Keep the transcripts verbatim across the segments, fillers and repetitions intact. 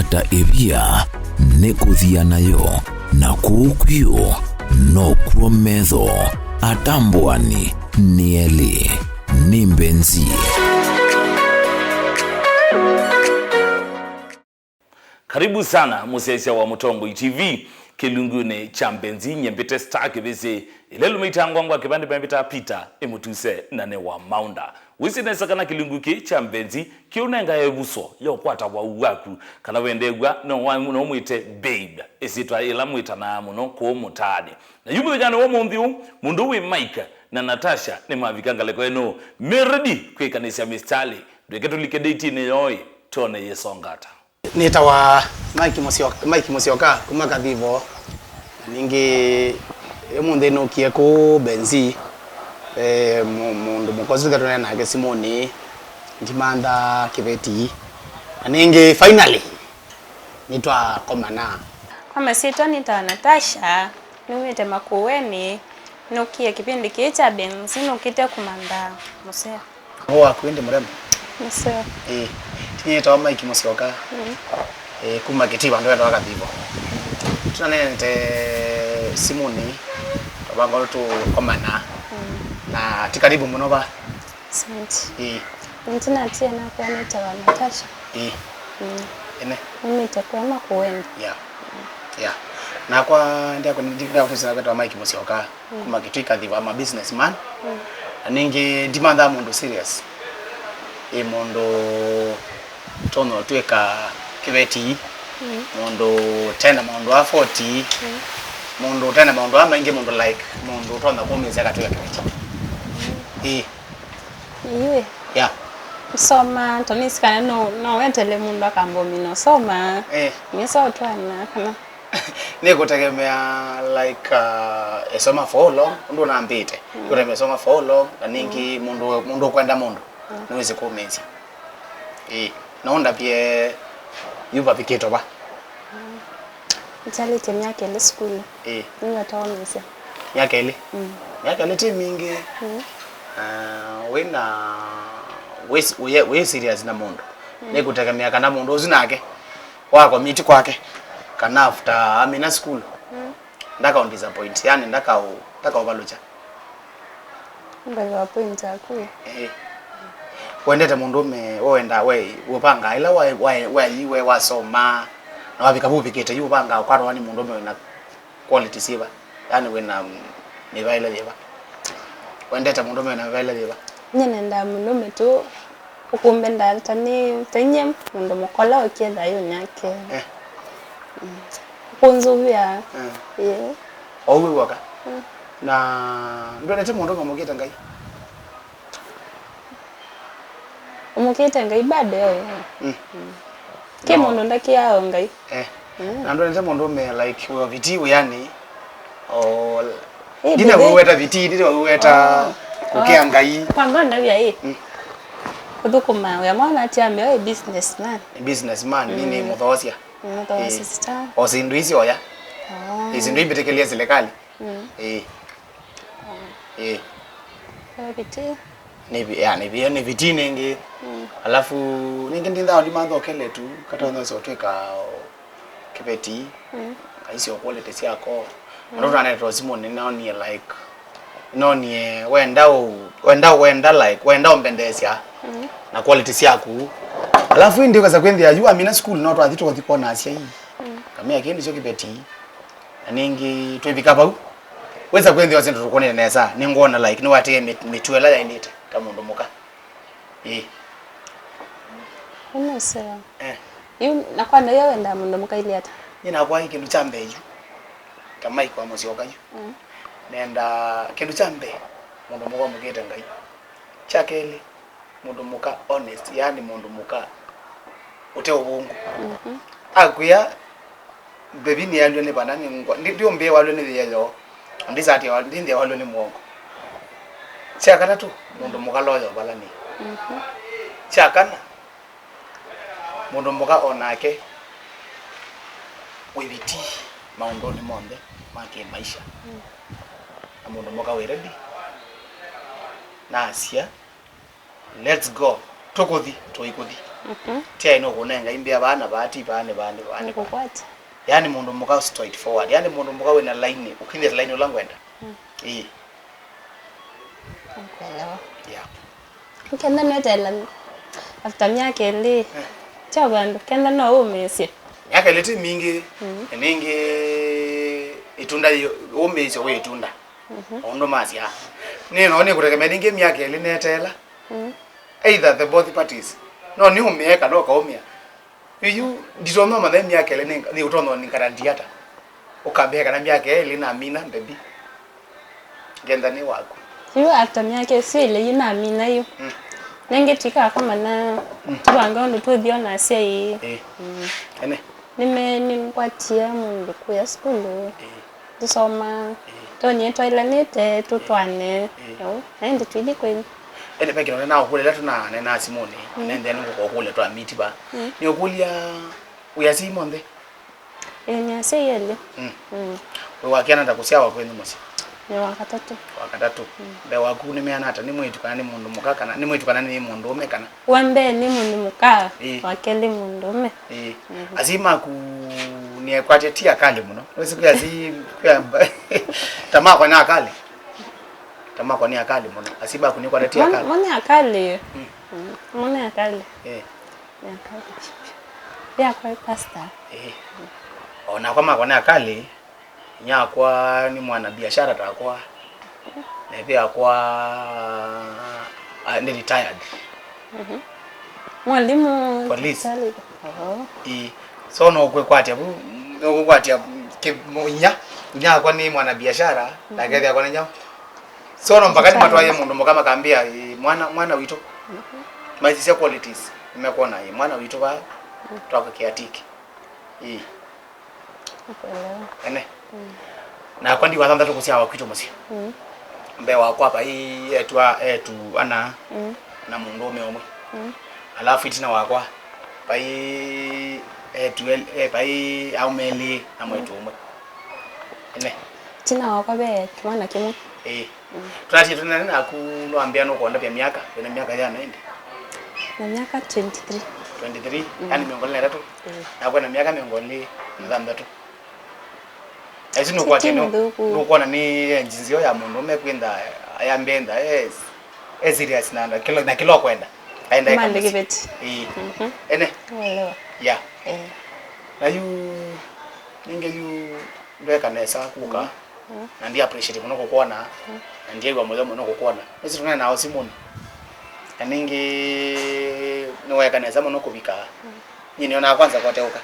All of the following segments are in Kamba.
Ta ĩvia nĩ kũthia nayo, na kũu kwĩũ nokw'o metho. Atambũani nĩ elĩ, nĩ Mbenzi. Karibu sana mũsyaĩĩsya wa Mũtongoi T V kĩlungunĩ kya Mbenzi. Nyie mbĩte Star Kĩvĩsĩ, ĩla ĩlũmĩte ngwangwa kĩvandĩ mavĩtaa Peter ĩmũtuse na nĩ wa Maunda. Wĩsĩ nesa kana kĩlungu kĩĩ kya Mbenzi kĩũnengae ĩvuso ya ũkwata wau waku, kana wendeew'a no wa-, no ũmwĩte babe, ĩsyĩtwa ĩla mwĩtanaa mũno kũũ mũtaanĩ. Na yu mũthenyanĩ wa ũmũnthĩ ũũ, mũndũ wĩ Mike na Natasha nĩmavika ngalĩko ĩno. Me ready kwĩkanĩsya mĩsitalĩ. Ndwĩke tũlike ndĩtinĩ yoo ĩ, twone yĩsonga ata. Nĩtawa Mike Mũsyoka, Mike Mũsyoka kuma Kathivo. Na ningĩ ũmũnthĩ nũkie kũũ Mbenzi, eh, mũ-, mũndũ mũka ũsu tũnene nake simũnĩ, ndimantha kĩveti. Na ningĩ finally nĩtwakomana. Kwa masyĩtwa nĩtawa Natasha, numĩte Makueni, nũkie kĩvĩndĩ kĩĩ kya Mbenzi, nũkĩte kũmantha mũseo. Ũũ waku ĩndĩ mũrembo? Mũseo. Ĩĩ. Nĩtawa Mike Mũsyoka. Mm. Ĩĩ, kuma Kĩtii vandũ vetawa Kathivo. Tũnaneenete simũnĩ, twavanga ũndũ tũkomana. Mm. Na ti karibu mũno va. Asante. Ĩĩ. Nĩtinatie nakwa nĩtawa Natasha. Ĩĩ. Mm. Ene. Numĩte kwa Makueni. Yeah. Yeah. Nakwa ndakwa ndakwa nĩtawa Mike Mũsyoka. Mm. Kuma Kĩtui Kathiva, I'm a businessman. Mm. Na ningĩ ndimanthaa mũndũ serious. Ĩ mũndũ tonya ũtw'ĩka kĩveti, mm, mũndũ tena maũndũ a forty, mm, mũndũ tena maũndũ a maingĩ, mũndũ like, mũndũ ũtonya kũmĩsya akatw'ĩka kĩveti. Mm. Ĩ. Iwe. Yeah. Soma, tonisi kana no, no wetele mũndũ akambomina soma. Eh. Nĩsa ũtwana kana. Nĩkũtegemea, like, uh, esoma for how long, ũndũ nambĩte. Mm. Kũtegemea esoma for how long, na ningĩ, mm, mũndũ, mũndũ ũkwenda mũndũ, mm, nĩwĩsĩ kũmĩsya. Ĩĩ, no ndavye yu vavikĩtwe va? Mm. Nĩkyalĩtye myaka ĩlĩ sukulu. Ĩĩ. Nĩwe taũmĩsya. Myaka ĩlĩ? Mm. Myaka ĩlĩ ti mingĩ. Mm. Ah, wĩna, wĩ, wĩ, wĩ serious na mũndũ. Mm. Nĩkũtegemea kana mũndũ ũsu nake wa commit kwake, kana after amina school, mm, ndakaũ disappoint, yani ndakaũ, ndakaũvalũkya. Mbele wa point yaku. Eh. Wendete mũndũme, we wenda, we ũvanga ĩla wa, wa, wa, we wasoma, na wavika vu ũvikĩte, yu ũvanga ũkwatwa nĩ mũndũme wĩna quality syĩva? Yani wĩna mĩvaĩle yĩva? Wendete mũndũme wĩna mĩvaĩle yĩva? Nyie nendaa mũndũme tu ũkũmbendaa ta nĩ, ta inyie mũndũ mũka ũla ũkie thayũnĩ yake. Eh. Mm. Ũkũnzũvĩa. Eh. Ĩĩ. O ũu wĩ w'oka? Mm. Na ndwendete mũndũme ũmũkĩte Ngai? Ũmũkĩte Ngai bado yo yo. Mm. Mm. Kĩ mũndũ ndakĩaa o Ngai. Eh. Mm. Na ndwendete mũndũme, like, wĩ o vitii wĩanĩ, o, eh, ndine wĩweta vitii, ndine wĩweta kũkĩa Ngai. Kwa ngoo ndavya ĩ. Mm. Kũthũkũma wĩa mwana atiambia ĩ businessman. Nĩ businessman, nĩ, nĩ, mm, mũthoosya. Mũthoosya. Eh. Star. O syĩndũ isi oya. Oh. Eh, syĩndũ imbĩtĩkĩlĩe serikali. Mm. Eh. Eh. Kwa vitii. Nĩ vi-, ya, nĩ vi-, nĩ vitii nĩngĩ. Mm. Alafu, nĩngĩ ndindaa ndimantha ũkele tu, katonya ũtwĩka kĩveti, mm, aisyo quality syako. Mm. Andũ nanetwa simũ nĩnonie, like, nĩnonie wenda ũ-, wenda, wenda, like, wenda ũmbendeesya, mm, na quality syaku. Alafu ĩndĩ ũkasa kwĩnthĩa yu amina school no twathi tũthi kwona asyai. Mm. Kamea kĩĩ nĩkyo kĩveti. Na nĩngĩ twĩvika vau, wĩsa kwĩnthĩa syĩndũ tũkũnĩte nesa, nĩngwona, like, nĩwatĩĩe mĩt-, mĩtuo ĩla yaĩlĩte ta mũndũ mũka. Ĩĩ. Ũnũseo. Eh. Yu, na kwa ndavya wendaa mũndũ mũka ilĩ ata? Nyie nakwa ĩ kĩndũ kya mbee yu, ta Mike wa Mũsyoka yu. Mm. Nenda kĩndũ kya mbee, mũndũ mũka ũmũkĩte Ngai. Kya kelĩ, mũndũ mũka honest, yaani mũndũ mũka ũte ũvũngũ. Mhm. Akwĩa, mbevi nĩyalw'e nĩ vana, nĩ ngwa-, ndi-, ndiũmbĩe walw'e nĩ yĩeyoo, na ndisatĩa wa-, ndinthĩa walw'e nĩ mũongo. Kya katatũ, mũndũ mũka loyal vala nĩ. Mhm. Kya kana, mũndũ mũka o nake wĩ vitii maũndũnĩ monthe ma kĩmaisha. Mm. Na mũndũ mũka wĩ ready. Nasya, let's go. Tũkũthi, tũikũthi. Mhm. Ti aĩ nũkũnenga imbĩa vaa na vaa, ti vaa, nĩ vaa, nĩ vaa, nĩ vaa. Nĩkũkwata. Yaani mũndũ mũka straightforward. Yaani mũndũ mũka wĩna laini, ũkinyĩte laini ũla ngwenda. Mm. Ĩĩ. Nĩkũelewa. Yeah. Kenda nĩweteela after myaka ĩlĩ, eh, kya vandũ, kenda no ũmĩĩsye. Myaka ĩlĩ ti mingĩ, mm, na nĩngĩ ĩtunda yĩ-, ũmĩĩsyo wĩ ĩtunda. Mhm. O ũndũ masya. Nĩ no nĩkũrekemea nĩngĩ myaka ĩlĩ neteela. Mm. Either the both parties. No nĩũmĩe kana ũkaũmĩa. Yu, yu, nditonya ũmanya myaka ĩlĩ nĩ, nĩ ũtonya nĩ guarantee ata. Ũkambĩa kana myaka ĩlĩ namina, mbebi. Ngenda nĩ waku. Yu after myaka ĩsu ĩlĩ yu namina yu. Mm. Nengĩ twĩka kama na, mm, tũvanga ũndũ tũthi ona asyai. Ĩĩ. Mm. Ene. Nĩme, nĩngwatie mũndũ kũya sukulu. Ĩĩ. Tũsoma, ĩĩ, tonyie twailanĩte, tũtwane. Ĩĩ. Yo, na ĩndĩ twĩthi kwenyu. Ĩndĩ ve kĩndũ nĩnaũkũlya ĩla tũnaneena na simũnĩ, mm, nende nĩngũkũkũlya twa miti va. Mm. Nĩũkũlya, wĩ asyai monthe? Ĩĩ, nĩ asyai elĩ. Mm. Mm. Wĩ wa kĩana ta kũsyawa kwenyu mũsyĩ? Nĩ wa katatũ. Wa katatũ. Mm. Mbee waku nĩ meana ata? Nĩ mwĩĩtu kana nĩ mũndũ mũka kana nĩ mwĩĩtu kana nĩ mũndũũme kana? Wa mbee nĩ mũndũ mũka, ĩĩ, wa kelĩ mũndũũme. Ĩĩ. Mhm. Asyai maku nĩekwatya ti akali mũno. Nĩwĩsĩ kwĩ asyai, kwĩ amba-, ta makwa nĩ akali. Ta makwa nĩ akali mũno. Asyai maku nĩkwatya ti akali. Mo nĩ akali. Mm. Mm. Mo nĩ akali. Ĩĩ. Nĩ akali. Ĩĩ akwa ĩ pastor. Ĩĩ. O nakwa makwa nĩ akali. Inyakwa nĩ mwana biashara takwa. Na ĩthe yakwa, ah, nĩ retired. Mhm. Mwalimu. Police. Daktari. Oh. Ĩĩ. So no kwĩkwatya vu, no kwĩkwatya kĩ-, inya, inyakwa nĩ mwana biashara, mhm, nake ĩthe yakwa nĩ nyau. So no mpaka nĩmatwaie mũndũ mũka makambĩa, "Ĩĩ, mwana, mwana witũ." Mhm. Maisisya qualities, nĩmekwona, "Ĩĩ, mwana witũ va, mhm, twakwa kĩatiki." Ĩĩ. Nĩkũelewa. Ene. Mm. Nakwa ndi wa thanthatũ kũsyawa kwitũ mũsyĩ. Mm. Mbee wakwa vai etu a-, etu ana, mm, na mũndũũme ũmwe. Mm. Alafu itina wakwa vai etu el-, eh, vai aũme elĩ na mwĩĩtu ũmwe. Ene. Itina wakwa ve kĩmwana kĩmwe. Ĩĩ. Mm. Tũnatie tũnene naku, nĩwambĩa nũkũndavya myaka, wĩna myaka yĩana ĩndĩ? Na myaka twenty-three. Twenty-three? Mm. Yaani mĩongo ĩlĩ na ĩtatũ? Mm. Nakwa na myaka mĩongo ĩlĩ na thanthatũ. Aisi nũkwatya nũ-, nũkwona nĩ engine nzeo ya mũndũ ũme kwĩntha, ayambĩntha, e, e serious na, na kĩla, na kĩla ũkwenda. Aenda eka mũsyĩ. Ĩĩ. Mhm. Ene? Nĩelewa. Yeah. Eh. Na yu, ningĩ yu, ndweka nesa kũka. Mm. Mm. Na ndi appreciate mũno kũkwona. Mm. Na ndiew'a mũyo mũno kũkwona. Nĩsĩ tũneenaa o simũnĩ. Na ningĩ nĩweka nesa mũno kũvika. Mm. Nyie nĩonaa kwanza kwateũka.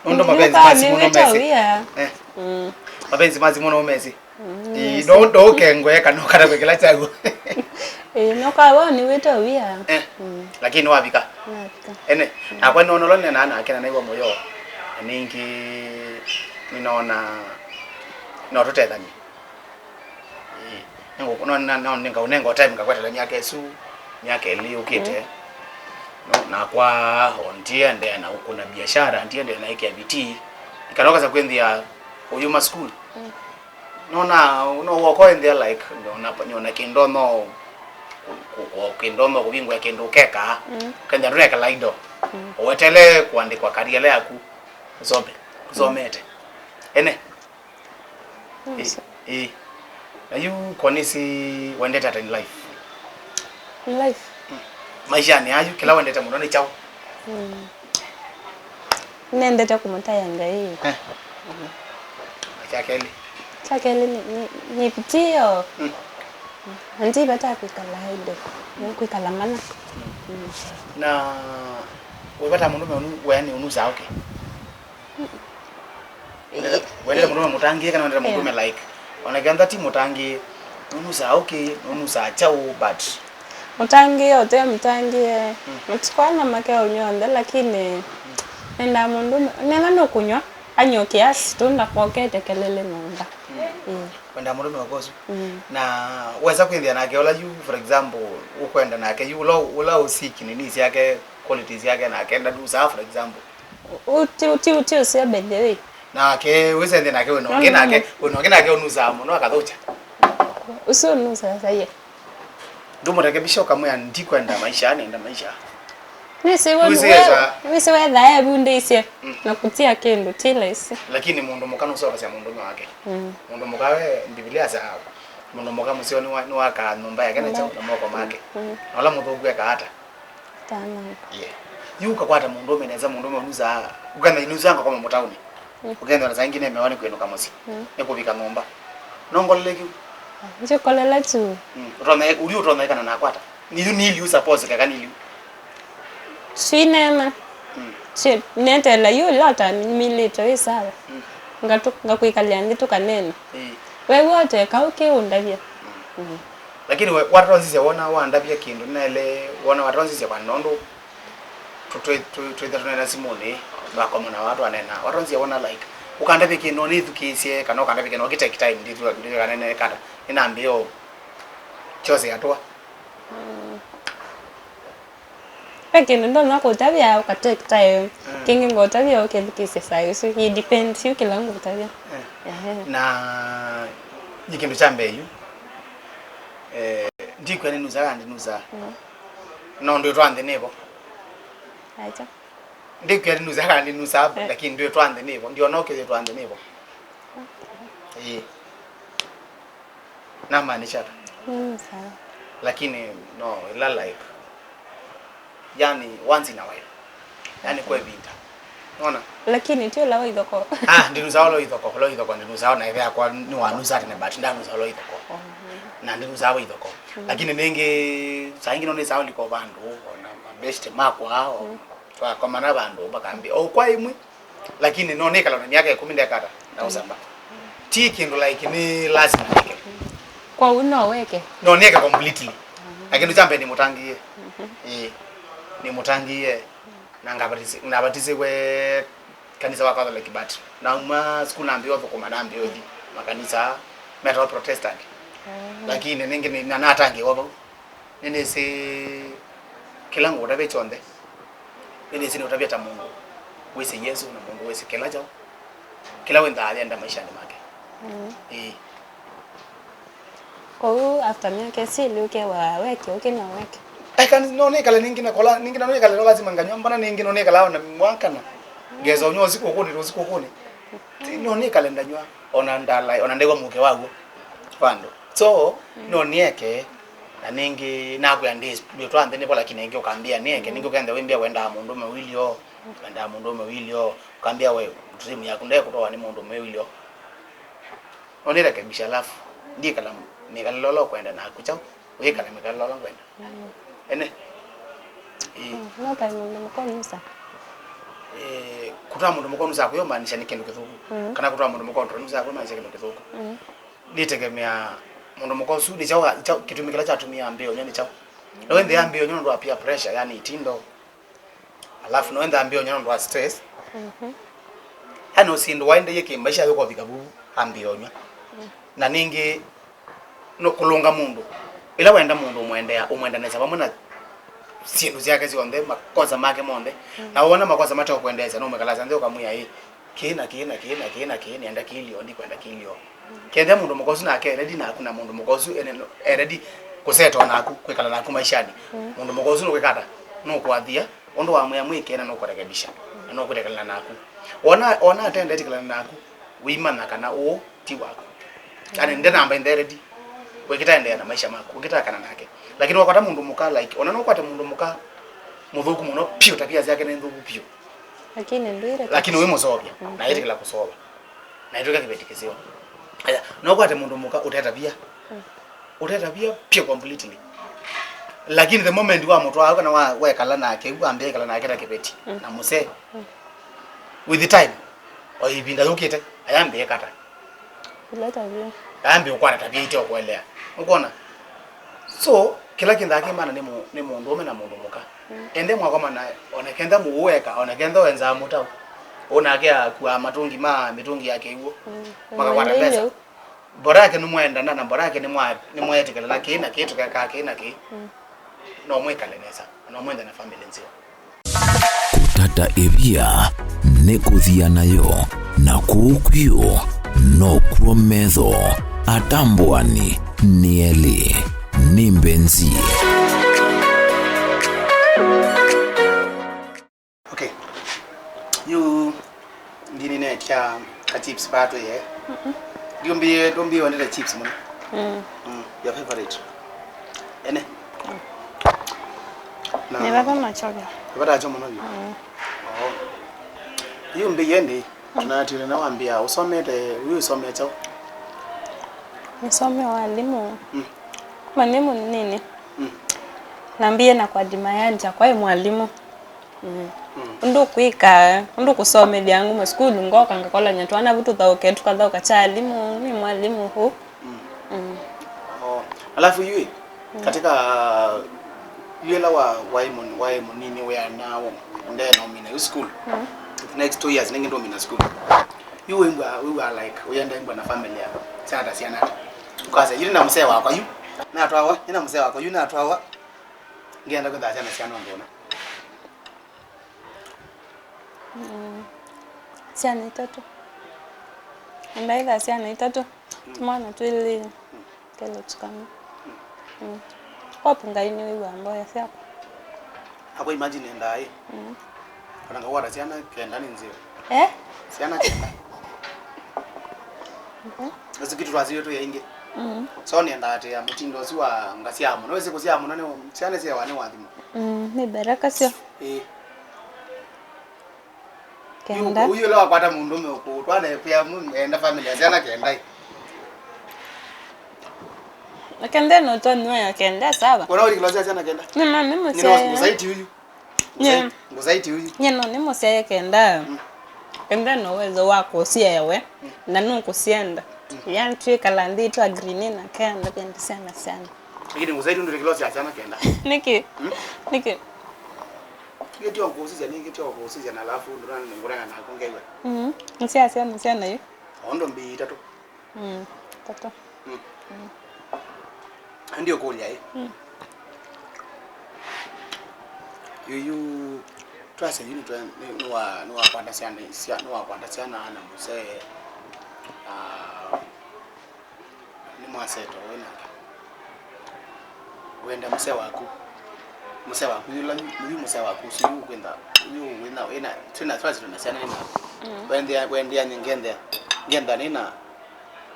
Nũndũ mapenzi ma simũ no mesĩ. Eh. Mm. Mapenzi ma simũ no mesĩ. Mm, ĩĩ, mesĩ. No, no ũkengwe kana ũkatavwe kĩla kyaw'o. Ĩĩ, no kawa nĩ wĩta wia. Eh. Mm. Lakini wavika. Navika. Ene. Mm. Nakwa nĩwona ũla nĩneenaa nake na naĩw'a mũyo. Na ningĩ nĩnoona no tũtethanie. Ĩĩ, nĩngũ-, no, na, no, nĩngaũnenga o time ngakweteela myaka ĩsu, myaka ĩlĩ yũkĩte. Mm. No, nakwa o ndiendee na ũkũna biashara, ndiendee na ĩkĩa vitii. Kana ũkasa kwĩnthĩa ũyuma school. Mm. No na, no woko enthĩa like, nyona, nyona kĩndono, kũ-, kũ-, kũ-, kĩndono kũvingũa kĩndũ ũkekaa. Mm. Kenda ndũnekala indo. Mm. Ũwetele kũandĩkwa career yaku. Ũsome. Ũsomete. Ene. Ĩ, ĩ. Na yu konĩsĩ wendete ata in life? In life? Mm. Maishanĩ ayu, kĩla wendete mũno nĩ kyaũ? Mm. Nendete kũmũtaĩa Ngai. Eh. Mm. Na kya kelĩ? Kya kelĩ nĩ, nĩ, nĩ vitio. Mm. Na ndi vata kwĩkala idle. Nĩ kwĩkala mana. Mm. Mm. Na wĩ vata mũndũ me ũnu, weanĩ ũnusaa ũkĩ? Wendete, wendete mũndũme mũtangĩĩe kana wendete mũndũme, yeah, like, ona kenda ti mũtangĩĩe, nũnusaa ũkĩ, nũnusaa kyaũ, but mũtangĩĩe, ũte mũtangĩĩe, mm, matukũ ana make ũnywa onthe, lakini, mm, nendaa mũndũme, nena nũkũnywa, anywe kiasi tu ndakokete kelele nyũmba. Mm. Mm. Wendaa mũndũme wako ũsu. Mm. Na wesa kwĩthĩa nake ũla yu, for example, ũkwenda nake yu, ũla, ũla ũsiki nini syake, qualities syake, nake ndanusaa, for example. Ũti, ũti, ũti ũseo, by the way. Nake wĩsendie nake wĩna ũngĩ nake, wĩna ũngĩ nake ũnusaa mũno akathũkya. Ũsu ũnusaa saie. Ndũmũrekebisha ũkamwĩa, "Ndikwenda maisha, nenda maisha." Nĩsĩ we- Wĩsĩ esa. Wĩsĩ wethaa evundĩisye na kũtia kĩndũ ti laisi. Lakini mũndũ mũka nũsokasya mũndũme wake. Mũndũ mũka we, Mbivilia asya, mũndũ mũka mũseo nĩwa- nĩwakaa nyũmba yake na kyaũ na moko make. Na ũla mũthũku ekaa ata? Tanamba. Yeah. Yu ũkakwata mũndũme nesa, mũndũme ũnusaa, ũkenda inusaa ngakoma mũtaũni. Ũkenda na saa ingĩ nemewa nĩ kwĩnũka mũsyĩ. Nĩ kũvika nyũmba. Nongolele kĩu. Njikolela tu. Ũtonya ũli ũtonya kana nakwata. Nĩyu niliu suppose kaka niliu. Swinema. Sio netela yu lota milito isawa. Ngatu ngakwikalia nthi tukanena. Eh. Wewe wote kauke undavya. Lakini we- watonzisye wona wandavya kĩndũ nele wona watonzisye kwa nondũ twĩtha tũnena simũnĩ, twakoma na watu anena, watonzisye wona like, "Ũkandavya kĩndũ nĩthukĩĩsye kana ũkandavya kĩndũ kĩtake time ndithanene kata nĩnambĩo kyose yatũa." Ve kĩndũ ndonya kũtavya ũkatake time. Kĩngĩ ngũtavya ũkethukĩĩsya saa isu. It depends yu kĩla ngũtavya. Ehe. Na nĩ kĩndũ kya mbee yu, eh, ndikwĩa nĩnusaa ndinusaa. No ndwĩtwa nthĩ nĩvo. Acha. Ndikwĩa nĩnusaa kana ndinusaa, lakini ndwĩtwa nthĩ nĩvo. Ndiona ũkĩthĩtwa nthĩ nĩvo. Ĩĩ. Namaanisha ata? Nĩnusaa. Lakini no ila like, yani once in a while, yani kwa ĩvinda. Nona? Lakini ti ũla wa ithoko. Ah, ndinusaa ũla ithoko, ũla ithoko ndinusaa, na ĩthe yakwa nĩ wanusaa tene, but ndanusaa ũla ithoko. Na ndinusaa wa ithoko. Lakini nĩngĩ saa ingĩ no nĩsaa ũliko vandũ ona mabeshte makwa o twakomana vandũ makambia o kwa imwe. Lakini no nĩkala na myaka ĩkũmi ndekata na ũsamba. Ti kĩndũ like nĩ lazima nĩke. Kwa ũu no weke. No nĩke completely. Na kĩndũ kya mbee nĩmũtangĩĩe. Ĩĩ. Nĩmũtangĩĩe. Na ngabatisi- nabatisiwe kanisa wa Catholic, but nauma school nambĩĩa ũthũkũma, nambĩĩa ũthi makanisa metawa Protestant. Lakini nĩngĩ nĩ- na natangĩĩwa vau. Nĩnĩsĩ kĩla ngũtavya kyonthe. Nĩnĩsĩ nĩũtavya ta mũndũ wĩsĩ Yesũ na mũndũ wĩsĩ kĩla kyaũ, kĩla wĩnthaa ayenda maishanĩ make. Ĩĩ. Kwoou after myaka ĩsĩ ĩlĩ ũkewa weke ũkĩna weke? Eka no nĩkale nĩngĩ na kola nĩngĩ na nĩkale no lazima nganywa mbana nĩngĩ no nĩkala ona mwaka na ngeza ũnywa ũsiku ũkũnĩ ũsiku ũkũnĩ. Ti- no nĩkale ndanywa ona ndalai ona ndaiwa mũke waw'o vandũ. So no nĩeke na nĩngĩ nakwĩa ndĩ ndwĩtwa nthĩ nĩvo lakini ĩngĩ ũkambĩa nĩeke nĩngĩ ũkenda wĩmbĩa wendaa mũndũme ũilyo wendaa mũndũme ũilyo ũkambĩa we dream yaku ndekũtoa nĩ mũndũme ũilyo. No nĩrekebisha alafu ndikala mĩkalĩle ũla ũkwenda naku kyaũ wĩkala mĩkalĩle ũla ngwenda ene. Ĩĩ. No kaĩ mũndũ mũka ũnusa? Eh, kũtwaa mũndũ mũka ũnusaa kũyomaanisha nĩ kĩndũ kĩthũku. Kana kũtwaa mũndũ mũka ũtũnusaa kũyomaanisha kĩndũ kĩthũku. Nĩtegemea mũndũ mũka ũsu nĩ kyaũ kyaũ- kĩtumi kĩla kyatumie ambĩĩa ũnywa nĩ kyaũ. No ĩndĩ ambĩĩa ũnywa nũndũ wa peer pressure yani itindo. Alafu no ĩndĩ ambĩĩa ũnywa nũndũ wa stress. Yani ũsindũ waendeie kĩmaisha yũkovika vu ambĩĩa ũnywa. Na nĩngĩ no kũlũnga mũndũ. Ĩla wenda mũndũ ũmwendea ũmwenda nesa vamwe na syĩndũ syake syonthe makosa make monthe. Na wona makosa mate ũkwendeesya no ũmwĩkalasya nthĩ ũkamwĩa ĩ kĩĩ na kĩĩ na kĩĩ na kĩĩ na kĩĩ nĩenda kĩilyo ndikwenda kĩilyo. Kethĩa mũndũ mũka ũsu nake eredi naku na mũndũ mũka ũsu ene- eredi kũseta naku kwĩkala naku maishanĩ. Mũndũ mũka ũsu nũkwĩka ata? Nũkũathia ũndũ wamwĩa mwĩke na nũkũrekebisha na nũkwĩtekelana naku. Wona wona atendeti kalana naku wĩimanya kana ũũ ti waku. Yani ndenamba intheredi wĩkĩtaendeea na maisha maku wĩkĩtakana nake. Lakini wakwata mũndũ mũka like ona nũkwate mũndũ mũka mũthũku mũno piũ tabia syake nĩ nthũku piũ. Lakini ndwĩre Lakini wĩmũsovya na ĩtĩkĩla kũsova na ĩtwĩka kĩveti kĩseo. Aya nũkwate mũndũ mũka ũtetavia ũtetavia piũ completely. Lakini the moment wamũtwaa kana wa- wekala nake u ambĩa ĩkala nake ta kĩveti na mũsee with the time o ĩvinda yũkĩte ayambĩe kata Kuleta vyo. Ayambĩe ũkwata tavia ite ũkũelea. Ũkwona? So kĩla kĩnthaa kĩmana nĩ mũ- nĩ mũndũũme na mũndũ mũka. Ende mwakomana ona kenda mũũeka ona kenda wenza mũtau ũnake akuaa matũngi ma mĩtũngi ya kĩw'ũ makakwata mbesa. Borake nĩmwaendana na borake nĩmwa- nĩmweetĩkĩlana kĩĩ na kĩĩ tũkekaa kĩĩ na kĩĩ. No mwĩkale nesa na no mwende na family nzeo. Kũtata ĩvia nĩ kũthia nayo, na kũu kw'o nokw'o metho atambũani nĩ elĩ. nĩ mbenzi. Okay. Yu ndini netia ka chips patu ye. Ndumbi ndumbi wendete chips muno. Mm. Mm. Your favorite. Ene. Na nĩ vata nacho vya. Vata cho muno vya. Mm. Oh. Yu mbi yendi. Tunatire na wambia usomete, yu usomete. Nisome walimu. Mm. Mwalimu nini? Mm. Nambie na kwa dima yanja kwa mwalimu. Mm. Mm. Ũndũ kwĩka, ũndũ kũsomethya nguma sukulu, ngoka ngakolany'a twana vu tũthaũke, tũkathaũka kya alimũ, nĩ mwalimũ hũ. Mm. Mm. Oh. Alafu yui, mm, katika yui ĩla wa, waĩ mũn-, waĩ mũnini wĩana ndee na ũmina yu school. Mm. The next two years nĩngĩ ndũmina school. Yu wĩw'a, wĩw'a like, ũyenda ĩmbwa na family yako. Syana ta syana ata. Ũkasa, yu na mũsee wakwa yu. Natwawa, yu na mũsee wakwa yu natwawa. Ngĩenda kwĩthaa syana syana ũndũ ũna. Mm. Syana itatũ. Ndaitha syana itatũ. Mm. Tũmwana twĩlĩ. Mm. Kelĩ tũkana. Mm. Mm. Hope Ngai nĩwĩw'aa mboya syakwa. Akwa imagine endaa ĩ. Mm. Ona ngawata syana kenda nĩ nzeo. Eh? Syana kenda. Mhm. Ũsu kitu twasiwe tu yaingi. Mm. So nĩendaa atĩ ya mũtindo ũsu wa ngasya mũno. Wĩsĩ kũsya mũno nĩ syana syewa nĩ wathimo. Mm, nĩ baraka syo. Ĩĩ. Kenda. Yu, yu ĩla wakwata mũndũme ũkũtwala ĩkwĩa enda family ya syana kenda ĩ. Kenda no twa nyoya kenda sawa. Wona ũlikilo sya syana kenda? Nĩ mami. Nĩ mũsyae. Ngũsaiti uyu. Nye. Ngũsaiti, ngũsaiti uyu. Nye no nĩ mũsyae kenda. Mm. Kenda no wezo wa kũsyae we. Mm. Na nũkũsyenda. Mm. Yani twĩkala nthĩ twa agree nĩ na kenda pende syana syana. Lakini ngũsaiti ndũlikilo sya syana kenda. Nĩkĩ? Mm. Nĩkĩ? Nĩkĩ tyo kũsisya, nĩkĩ tyo kũsisya na alafu ndũna ngũrana naku ngaiwe. Mm. Nĩ sya syana syana yu. Ondo mbi itatũ. Mm, tata. Mm. Mm. Andi ũkũlya ĩ. Mm. Yuyu twasya yu nĩtwe-, nĩ-, nĩwa-, nĩwakwata syana, sya-, nĩwakwata syana na mũsee, ah, nĩ mwaseto wĩ nake. Wenda mũsee waku. Mũsee waku yũla yu, yu mũsee waku ũsu yu kwĩntha, yu wĩna, wĩna, twĩna, twasya twĩna syana nĩ naku. Mm. Wendea, wendea nĩ ngendea, ngenda nĩna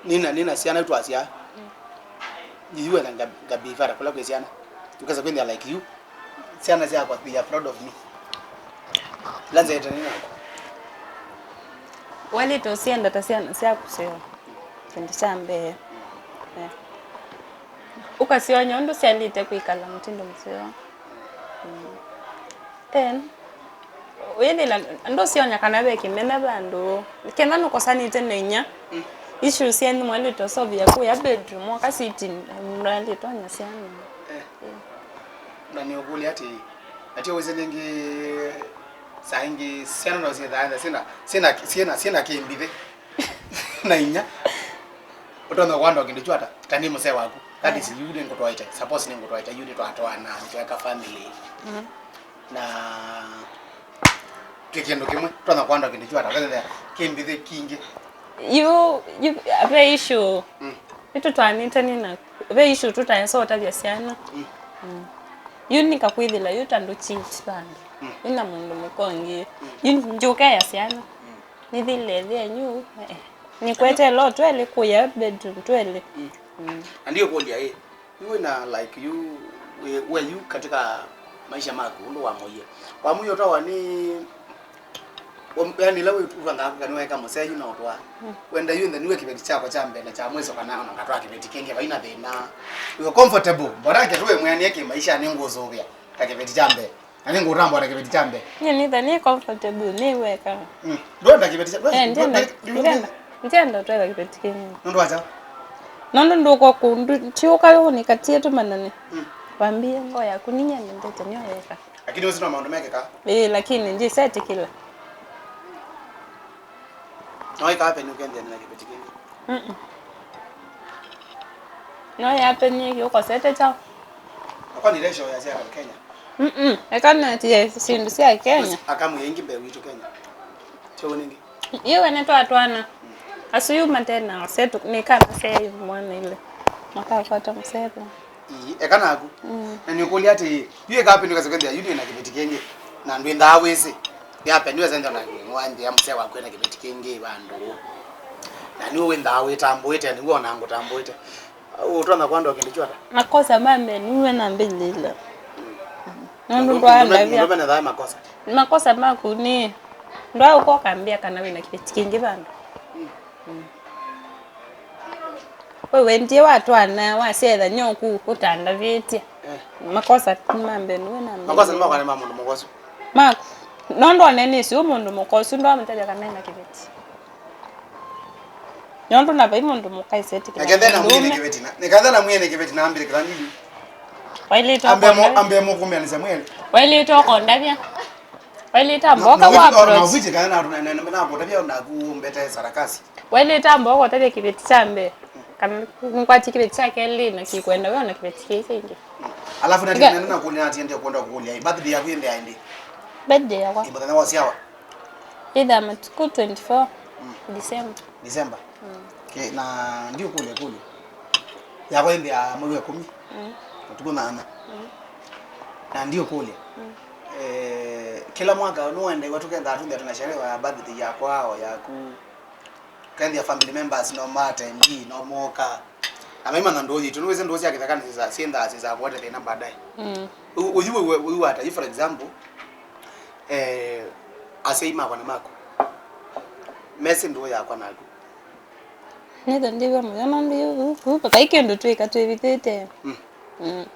Nina, nina syana twasyaa. Mm. Yu ena nga-, ngabivara kula kwĩ syana. Tukesa kwĩthĩa like you. Syana syakwa, they are proud of me. Lanzete nina. Walĩte ũsyenda ta syana syaku seo. Kĩndũ kya mbee. Eh. Ũkasyonya ũndũ syalĩte kwĩkala mũtindo mũseo. Mm. Then, wĩthĩla ndũsyonya kana ve kĩmena vandũ, kenda nũkosanĩte na inya, mm, issues syenyu mwalĩte ũsovia kũya bedroom, mwoka sitting, mwalĩte onya syana. Eh. Na nĩũkũlya atĩ, atĩ wĩsĩ nĩngĩ saa ingĩ syana no syĩthaa syĩna, syĩna, syĩna, syĩna kĩmbithĩ na inya. Ũtonya kwanda kĩndũ kyu ata? Ta nĩ mũsee waku. That is you nĩngũtwaĩte. Suppose nĩngũtwaĩte, you nĩtwatwaana, nĩtweka family. Mhm. Na twĩ kĩndũ kĩmwe, twanya kwanda kĩndũ kyu ata? Ũkethĩa kĩmbithĩ kingĩ. Yu, yu, ve issue. Mm. Nĩtũtwaanĩte nĩ na, ve issue tũtaesa ũtavya syana. Mm. Mm. Yu nĩkakwĩthĩla, yu ta ndũ cheat vandũ. Mm. Nĩ na mũndũ mũka ũngĩ. Mm. Yu njũkeya syana. Mm. Nĩthile ĩthĩ yenyu, eh, nĩkwetele o twelĩ kũya bedroom twelĩ. Mm. Mm. Na ndiũkũlya ĩ, yu wĩna, like, yu, we, we yu katika maisha maku, ũndũ wamũie. Wamũie ũtawa nĩ, wam-, yani, ĩla wĩ-, ũvangaa kana weka mũsee yu na ũtwaa. Mm. Wenda yu nthe nĩwe kĩveti kyakwa kya mbee na kya mwiso kana ona ngatwaa kĩveti kĩngĩ, vaina thĩna. Wĩ comfortable, mbona kĩtu wĩ mwĩanĩe kĩmaisha nĩngũsũvĩa ta kĩveti kya mbee. Na nĩngũtambũa na kĩveti kya mbee. Nyie nĩtha nĩ comfortable, nĩ weka. Mm. Ndwenda kĩveti kya, eh, ndienda, ndienda, ndienda tweka kĩveti kĩnini. Nũndũ wa kyaũ? Nũndũ ndũkwa kũndũ, tiũka ũnĩkatie tũmanane. Mm. Wambie ngoo yaku, ninyie nendete, nĩyo weka. Lakini ũsu no maũndũ mekĩka? Ĩĩ, lakini ndisetĩkĩla. No ĩka happen ũkendea na kĩveti kĩngĩ? Mm-mm. No yapenie kĩ ũkosete kyaũ? Akwa nĩ ratio ya sya Kenya. Mm-mm. Eka natie syĩndũ sya Kenya. Akamwĩa ingĩ mbee witũ Kenya. Kyo nĩngĩ. Iwe nĩtwatwana. Asu yu matena setu nĩ kana seyu mwana ile. Makakwata mũsetu. Ii, eka naku. Mm. Na nĩũkũlya atĩĩ, yu ĩka happen ũkasya kwĩthĩa yu nĩ na kĩveti kĩngĩ, na ndwĩnthaa wĩsĩ. Ĩ happen wĩsĩ nthĩ ona ngwanthĩa mũsee waku ena kĩveti kĩngĩ vandũ. Na nĩwe wĩnthaa wĩtambũĩte, nĩw'o ona ngũtambũĩte. Ũtonya kwanda o kĩndũ kyota? Makosa ma mbee nĩwe nambĩlĩĩla. Nũndũ ndwaandavya. Nũndũ menethaa makosa. Makosa maku nĩ ndwaũka ũkambĩa kana wĩna kĩveti kĩngĩ vandũ. Mm. We wendie watwana, wasyetha nyoku ũtandavĩtye. Eh. Makosa ma mbee nĩwe nambĩlĩĩla. Makosa nĩ makwa nĩ ma mũndũ mũkosu. Maku. Nũndũ one nĩsĩ ũ mũndũ mũkosu ndwamũtavya kana ena kĩveti. Nũndũ na vai mũndũ mũka ĩsetĩkĩla. Nĩketha na mũndũ mwĩene ũme. Kĩveti na, nĩketha na mwĩene kĩveti na ambĩlĩkĩla nini. Wailĩte ambe mo ũkondavya. Ambe mũkũmĩanĩsya mwĩene. Wailĩte ũkondavya. Wailĩte amboka wa approach. Na viti kana na na na na kũtavya na kumbete sarakasi. Wailĩte amboka ũtavya kĩveti kya mbee. Kana nĩkwatie kĩveti kya kelĩ na kikwenda we ona kĩveti kĩĩ kĩngĩ. Alafu na Nga- tena na kũlya ati ndio kwenda kũlya. Birthday yaku ĩndĩ ĩndĩ. Birthday yakwa. Ĩ mũthenya wa syawa. Ĩthaa matukũ twenty-four. Mm. December. December. Mm. Okay, na ndiũkũlya kũlya. Yakwa ĩndĩ ya mweri wa ĩkũmi. Mm. Matukũ nana. Mm. Na ndiũkũlya. Mm. Eh, kĩla mwaka nũendewa tũkendaa tũnthĩa tũna sherehe ya birthday yakwa o yaku. Ũkethĩa family members no ma attend, no moka. Na maimanya ndũũ yitũ. Nĩwĩsĩ ndũũ sya kĩthekani syĩsa-, syĩndaa syĩsaa kũete thĩna baadaye. Mm. Ũyu, ũyu, ũyu, ũyu ata, yu for example, eh, asyai makwa na maku. Mesĩ ndũũ yakwa naku. Nĩtha ndĩw'a mũyo nũndũ yu, yu, yu, vai kĩndũ twĩka twĩvithĩte. Mm. Mm.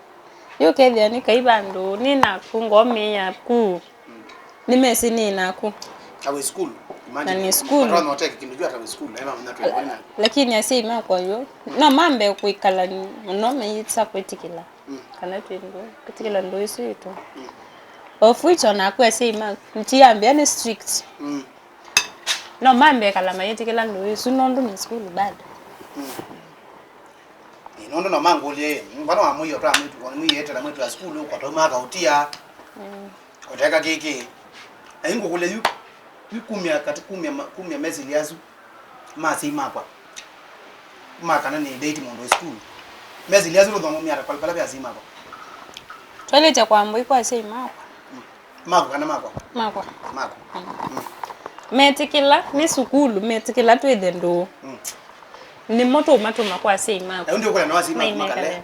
Yu ũkethĩa nĩ kai vandũ, nĩ naku, ngomĩ yaku. Mm. Nĩmesĩ nĩ naku. Ta wĩ school, imagine. Na nĩ school. Matonya ũteke kĩndũ kyu ata wĩ school, na ĩmamenya twĩ mboni naku. Lakini asyai makwa yu, no mambe kwĩkala mũno mayĩtisa kwĩtĩkĩla. Mm. Kana twĩ ndũ, kwĩtĩkĩla ndũ isu itũ. Mm. Of which o naku asyai maku, ntiambĩa nĩ strict. Mm. No mambe kala mayĩtĩkĩla ndũ isu nũndũ nĩ school bado. Mm. Ĩ, nũndũ no mangũlye, ĩ, mbona wamũie ũtwaa mwĩtu, wamũie etela mwĩtu wa sukulu, ũkatuma akaũtia, mm, ũteka kĩkĩ. Na ingũkũlya yu, yu kumya katĩ, kumya ma-, kumya mesili asu, ma asyai makwa, ma kana nĩ date mũndũ wĩ sukulu. Mesili asu tũthomomia ata kwa pala vya asyai makwa? Twailĩte kwambũi kwa asyai makwa. Mm. Maku kana makwa? Makwa. Maku. Mm. Mm. Metĩkĩla, nĩ sukulu, metĩkĩla twĩthe ndũũ. Mm. Nĩmo tũmatũma kwa asyai maku. Na yu ndiũkũlya no asyai maku makale. Maimekale.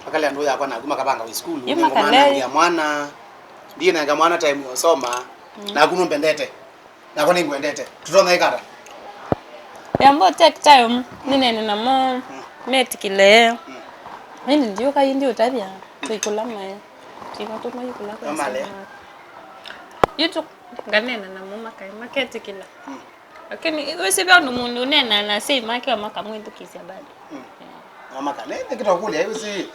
Makale ndũũ yakwa naku makavanga wĩ sukulu. Yu makale. Nĩngũmanangia mwana. Ndinenga mwana time ya ũsoma. Mm. Naku nũmbendete. Nakwa nĩngwendete. Tũtonya ĩka ata? Yamba take time, nĩnene namo, mm, metĩkĩle. Mm. Ĩndĩ ndiũka ĩndĩ ũtavya, tũikũla mae. Tũimatũma ikũla kwa. Mamale. Yu tũ-, nganena namo makae, maketĩkĩla. Mm. Lakini wĩsĩ ve ũndũ mũndũ ũneenaa na asyai make o makamwĩthukĩĩsya bado. Mm. Na makale, nĩ kĩtokũlya, ĩwĩsĩ,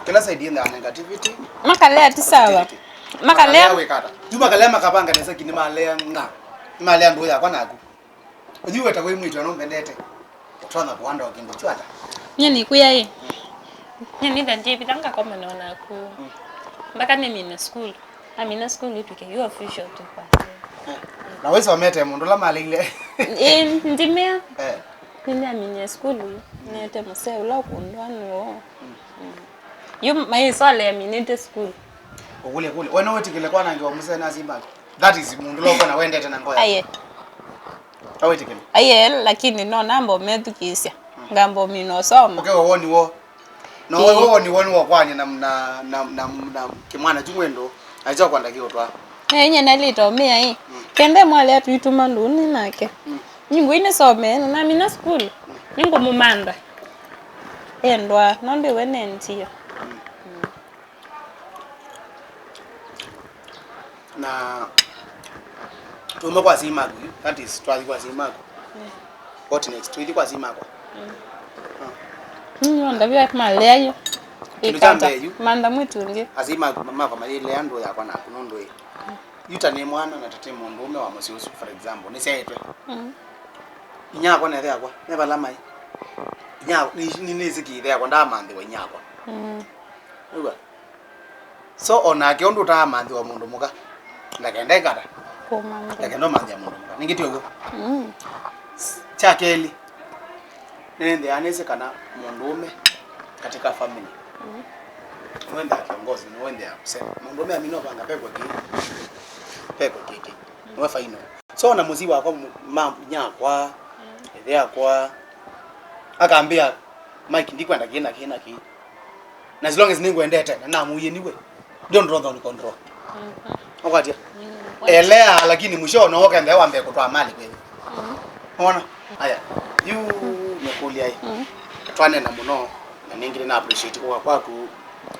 kĩla side yĩndaa negativity, makalea ti sawa. Positivity. Makalea. Makalea wĩka ata? Yu makalea makavanga nesa kĩ nĩmalea ng'a. Nĩmalea ndũũ yakwa naku. Ũthiĩ weta wĩ mwĩĩtu na nũmbendete. Ũtonya kũanda o kĩndũ kyu ata? Nyie nĩkwĩa ĩ. Nyie nĩtha ndyĩvitha ngakomana o naku. Mm. Mpaka nĩmine school. Amina school ĩtw'ĩke yu official tu kwa. Na wĩsomete mũndũ ũla maleile? Ĩ, ndimea. Eh. Nĩnĩaminie school yu. Nĩete mũsee ũla ũkũndwa nũũ. Mm. Mm. Yu mayĩsole aminĩte school. Ũkũlye kũlye. We nĩwĩtĩkĩle kwanangĩwa mũsee na asyai maku? That is mũndũ ũla ũkwona wendete na ngoo yaku. Aye. Awĩtĩkĩle? Aye, lakini no namba ũmethukĩĩsya. Mm. Ngamba ũmina ũsoma. Ũkewa woni woo. No, ĩĩ, we woni woni wa kwanya na, na, na, na, na kĩmwana kyu mwendo, na kyo kwenda kĩũtwa. Na inye nalĩta ũmĩa ĩ. Mm. Kende mwalea twituma ndũni nake. Mm. Nyingũ ini some, na namina school. Mm. Ningũmũmantha. Endwa, nũndũ we nentio. Mm. Mm. Na tuume kwa asyai maku, that is, twathi kwa asyai maku. Mm. What next? Twithi kwa asyai makwa. Mm. Ah. Mm, ndavya malea yu. Kĩndũ kya mbee yu. Mantha mwĩtu ũngĩ. Asyai maku, makwa mayĩlea ndũũ yakwa naku nũndũ ĩ. Yu ta nĩ mwana na ta nĩ mũndũũme wa mũsyĩ ũsu, for example, nĩsyaĩtwe. Mm. Inyakwa na ĩthe yakwa, me vala maĩ? Inya, nĩ, nĩ, nĩsĩ kĩ ĩthe yakwa, ndaamanthĩwa inyakwa. Mm. Wĩw'a? So, o nake ũndũ ũtaamanthĩwa mũndũ mũka, ndakenda ĩka ata? Kũmanthĩa. Ndakenda ũmanthĩa mũndũ mũka. Ningĩ ti ũw'o? Mm. Kya kelĩ, nĩnĩnthĩaa nĩsĩ kana mũndũũme katika family, mm, Nĩwendea kĩongozi, nĩwendea kusema. Maũndũ me amino vanga pekwa kĩ. Pekwa kĩkĩ. Nĩwe final. So na mũsyĩ wakwa, mũ-, ma nyakwa, ĩthe yakwa, akambĩa, "Mike, ndikwenda kĩ na kĩ na kĩ." Na as long as nĩngwendete, na namũie niwe. Ndio ndrothoni control. Ũkwatya? Elea, lakini mwisho no ũkenda wambe kũtwaa mali kweli. Ona? Aya. Yu nĩkũlya ĩ. Twanena mũno, na nĩngĩ nĩ na appreciate kwa kwaku.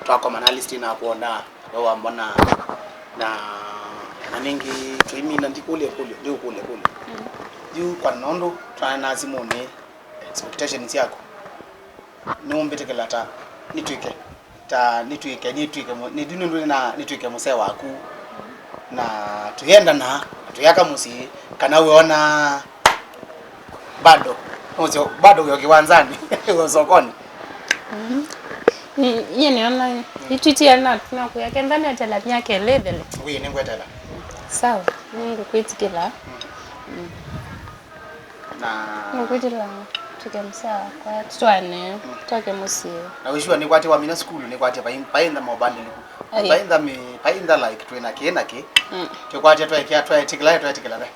Twakomana list na kuona, we wambona. Na, na nĩngĩ tũimina ndikũlya kũlyo, ndikũlya kũlyo. Yu kwa nondu twanena simũnĩ, expectations yaku. Nĩũmbĩtĩkĩla ta nĩtwĩke, ta nĩtwĩke, nĩtwĩke mũ-, nĩtwĩ nũndũ na nĩtwĩke mũsee waku, na tũyendana, na tũyaka mũsyĩ, kana wĩona bado, ũsyo, bado wĩo kĩwanzani, wĩo sokoni? Mhm. Ni-, nyie nĩona itwĩtie na, na kũya kenda netela myaka ĩlĩ ĩthele. Wĩ nĩngwetela. Sawa, nĩngũkwĩtĩkĩla. Mm. Na nĩkwĩtĩla twĩke mũsee wakwa, tũtwaane, tũke mũsyĩ. Na wĩsua nĩkwatya wamina sukulu, nĩkwatya vai-, vainda mobandiliku. Ai. Vainda mi-, vainda, like, twĩna kĩ na kĩ. Mm. Twĩkwatya twekĩa, twetĩkĩla, twetĩkĩla ve.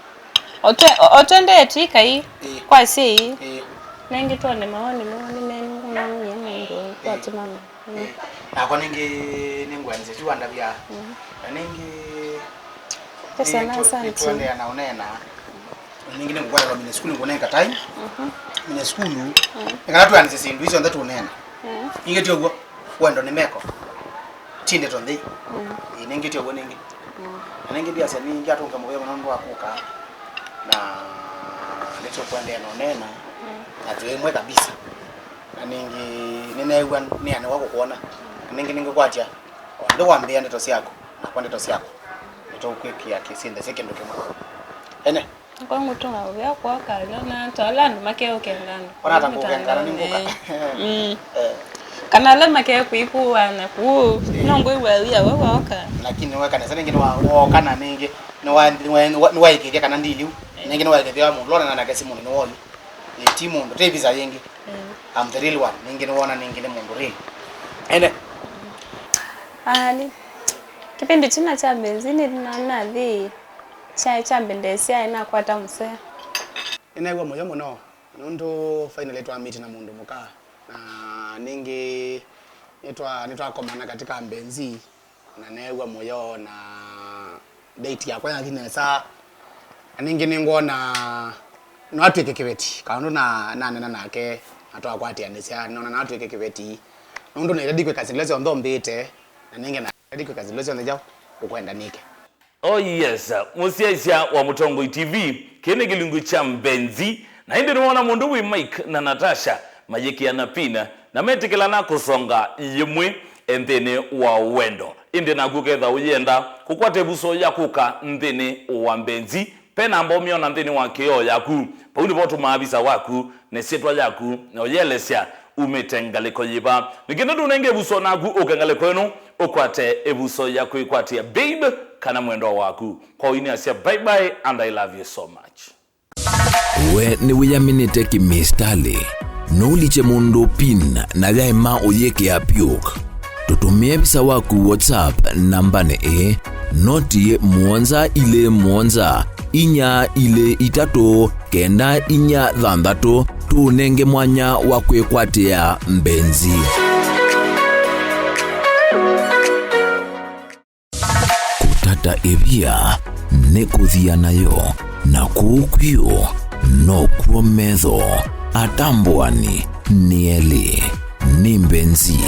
Otwe-, o-, otwendee twĩkai. Ĩĩ. Kwa syĩ. Ĩĩ. Nengĩ twone maoni moo nĩ mengu manyie mũndũ. Ĩĩ. Kwatimana. Mm. Ĩĩ. Nakwa nĩngĩ nĩngwanĩsya tu wandavya. Mm. Na nĩngĩ pesa nĩ na tu-, asante. Nĩtũendeea na ũneena. Nĩngĩ nĩngũkwata kwa mine sukulu ngũnenga time. Mhm. Mine sukulu. Mm. Nĩ kana twanĩsye syĩndũ isu onthe tũneena. Mm. Nĩngĩ ti ũw'o. Wendo nĩ meko. Ti ndeto nthei. Mm. Ĩĩ, nĩngĩ ti ũw'o nĩngĩ. Mm. Na nĩngĩ ndiasya nĩngĩ atũnga mũvea mũno nũndũ wa kũka. Na nĩtũkwendeea na ũneena. Mm. Na twĩ ĩmwe kabisa. Na nĩngĩ nĩneew'a nĩanĩwa kũkwona. Na nĩngĩ nĩngĩkwatya. O ndĩ wambĩa ndeto syaku. Nakwa ndeto syakwa. Nĩtũkwĩkĩa kĩsindesye kĩndũ kĩmwe. Ene? Kwa ngũtũnga ũvea kwoka, na ta ala andũ makeũkengana. Ona ta ngũkengana nĩ ngũka. Mm. Eh. Kana ala makekwĩkũana kũu, eh, no ngwĩw'a wia we waoka. Lakini weka nesa nĩngĩ nĩwa-, wooka na nĩngĩ nĩwa-, nĩwa-, nĩwa-, nĩwaĩkĩthya kana ndiliu. Eh. Nĩngĩ nĩwaĩkĩthya wa mũndũ, onana nake simũnĩ nĩwoyu. Eh, ti mũndũ, ti visa yĩngĩ. Eh. I'm the real one. Nĩngĩ nĩwona nĩngĩ nĩ mũndũ real. Ene? Ali. Kĩpindi kĩna kya mbenzini na nathi. Kyaĩ kyambendeesya ĩnakwata mũsea. Nĩneew'a mũyo mũno, nũndũ finally twamĩte na mũndũ mũka, na nĩngĩ nĩtwa-, nĩtwakomana katika mbenzi, na neew'a mũyo, na date yakwa yathi nesa, na nĩngĩ nĩngwona no atw'ĩke kĩveti, kaũndũ na, nanena nake, na twakwatĩanĩsya, nona no atw'ĩke kĩveti, nũndũ naĩle ndikwĩka syĩndũ ila syonthe ũmbĩte, na nĩngĩ naĩle ndikwĩka syĩndũ ila syonthe kyaũ ũkwenda nĩke. Oh yes, mũsyaĩĩsya wa Mũtongoi T V, kĩĩ nĩ kĩlungu kya mbenzi, na ĩndĩ nĩwona mũndũ wĩ Mike na Natasha mayĩkĩana pin, na metĩkĩlana kũsonga yĩmwe nthĩnĩ wa wendo. Ĩndĩ naku ũketha ũyenda kũkwata ĩvuso ya kũka nthĩnĩ wa mbenzi, ve namba ũmyona nthĩnĩ wa kĩoo yaku. Vau nĩvo ũtũmaa visa waku na ĩsyĩtwa yaku, na ũyelesya umĩte ngalĩko yĩva. Nĩ kenda ndũnenge ĩvuso naku ũke ngalĩko ĩno, ũkwate ĩvuso ya kwĩkwatĩa babe kana mwendwa waku. Kwa ũinĩ asya bye bye and I love you so much. We nĩwĩyaminĩte kĩmĩsitalĩ? Nũlikye mũndũ pin na yaĩma ũyĩkĩa puk. Tũtũmĩe visa waku WhatsApp nambanĩ ĩĩ, noti mũonza ilĩ mũonza, inya ilĩ itatũ, kenda inya thanthatũ, tũũnenge mwanya wa kwĩkwatĩa mbenzi. Kũtata ĩvia nĩ kũthia nayo, na kũu kwĩũ nokw'o metho. Atambũani nĩ elĩ, nĩ mbenzi.